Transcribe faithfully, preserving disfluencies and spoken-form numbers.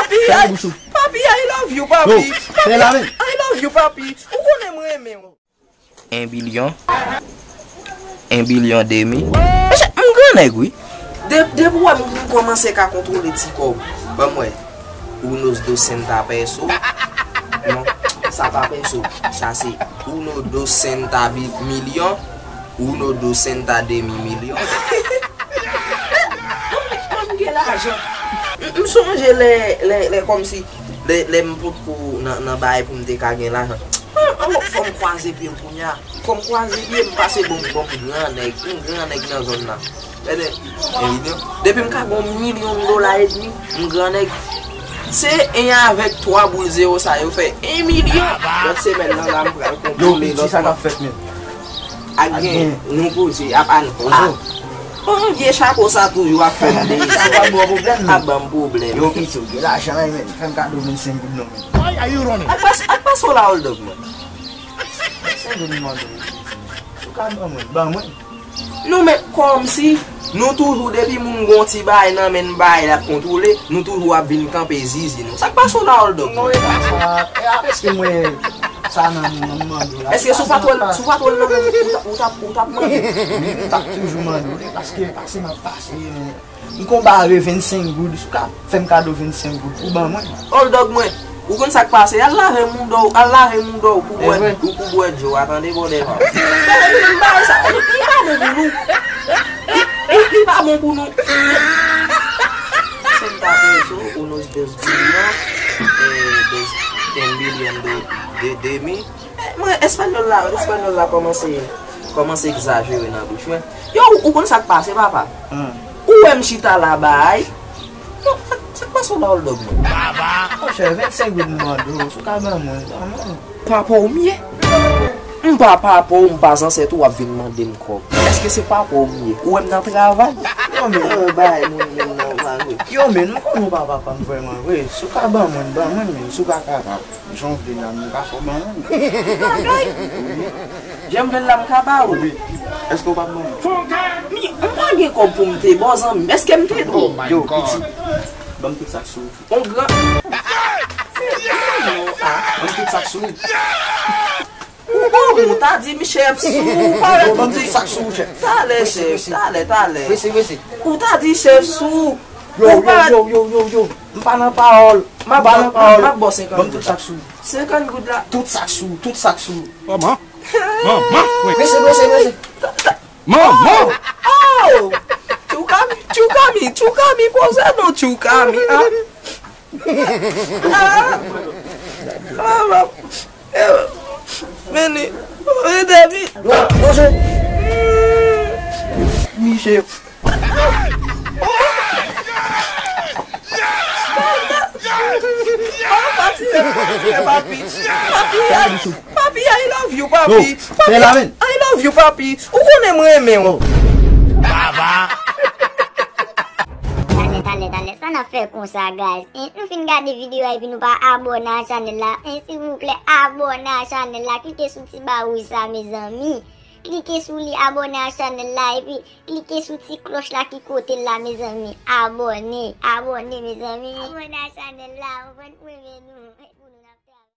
Papi, I, papi, I love you, papi. Papi, I love you, papi. Ou konnen m renmen w. En bilyon. En bilyon demi. Mesye, m gran nèg, wi. De, depi w wè m, m kòmanse ka kontwole ti kòb. Ban m wè. Unos dosenta peso. Non, sa pa peso. Sa se uno dosenta bi-, milyon. Uno dosenta demi milyon. Mwen gen lajan. M, m sonje lè, lè, lè kòmsi, lè, lè m potko nan, nan bagay pou m te ka gen lajan. An, an, fò m kwaze pye m kounye a. Fò m kwaze pye m pase bon, bon, m gran nèg, m gran nèg nan zòn nan. Gade, en milyon. Depi m ka gen yon milyon dola edmi, m gran nèg. Se en avèk twa boul zewo sa yo fè en milyon. Lòt semèn nan la m pral kontwole lòt mwa. Yo, piti, sa k ap fèt menm? Ak gen, nou koze, ap al. Yon vye chapo sa toujou ap fè m de. Sa pa bon pwoblèm, non. Ap ban m pwoblèm. Yo, piti, w gen lajan, wi, men. Fè m kado vennsenk goud, non, men. Why are you running? Ak pas, ak pas w la, hold up, mwen. Vennsenk goud, mwen, mande. Si w ka ban mwen, ban mwen. Nou, men, kòmsi, nou toujou, depi moun gon ti bagay nan men n, bagay l ap kontwole, nou toujou ap vin kanpe zizi nou. Sa k pase w la, hold up? Non, e pa sa. E a, èske mwen, sa nan moun nan, m mande w la. Èske si w pa twòl, si w pa twòl nan moun, ou t ap, ou t ap, ou t ap mande? Wi, m t ap toujou mande w, wi, paske pase m ap pase, men m konbare vennsenk goud, si w ka fè m kado vennsenk goud pou ban mwen. Hold up mwen, ou konn sa k pase? Al lave mouda w, al lave mouda w pou bwè, ou pou bwè dlo a, tande, bòdè pa. Gade, li menm bagay sa, li, li pa bon pou nou. Li, li, li pa bon pou nou. Santa Cruz, unos dos bilhões, eh, dos, un billón de, de, de mil. Mwen, espanyòl la, espanyòl la kòmanse, kòmanse egzajere nan bouch mwen. Yo, ou, ou konn sa k pase, papa? Ou wè m chita la bay. Yo, sa, sa k pase w la, hold up mwen? Monchè, vennsenk goud m mande w, si w ka ban mwen, ban mwen. Papa w m ye? M pa papa w, m pa zansèt ou, w ap vin mande m kòb. Èske se papa w m ye? Ou wè m nan travay? Yo, men. Bay moun menm nan pa vre. Yo, men, m konnen w pa papa m vrèman vre. Si w ka ban mwen, ban mwen, men si w pa kapab. Jan w vle la, m pa fò ban mwen. Jan m vle la, m ka ba ou. Èske w p ap ban mwen? Mi, m pa gen kòb pou m te ba w, zanmi m. Èske m te dwe? Yo, piti, ban m tout sa k sou ou. On gran. Ban m tout sa k sou ou. Ou bon, ou ta di m chèf sou ou, parèt ou di. Ban m tout sa k sou ou, chèf. Talè, chèf, talè, talè. Prese, prese. Ou ta di chèf sou ou. Yo, yo, yo, yo, yo, yo. M pa nan pawòl. M pa nan pawòl. M ap ba w senkant goud la. Ban m tout sa k sou ou. Senkant goud la. Tout sa k sou ou, tout sa k sou ou. Manman. Manman. Prese, prese, prese. Manman. Oh! Tchoukami, Tchoukami, Tchoukami, poze non, Tchoukami, a. Ah! Ah, manman. Meni, meni, David. Yo, poze. Misye. Oh, papi, papi, papi, papi, I love you, papi. Papi, I love you, papi. Ou konnen m renmen w. Baba. Talè, talè, talè, sa n ap fè konsa, guys? En, nou fin gade videyo a epi nou pa abòne a chanèl la. En, silvouplè, abòne a chanèl la. Klike sou ti ba wouj sa, mezanmi. Klike sou li, abòne a chanèl la, epi klike sou ti klòch la ki kote l la, mezanmi. Abòne, abòne, mezanmi. Abòne a chanèl la, ou konprann, mwen renmen nou.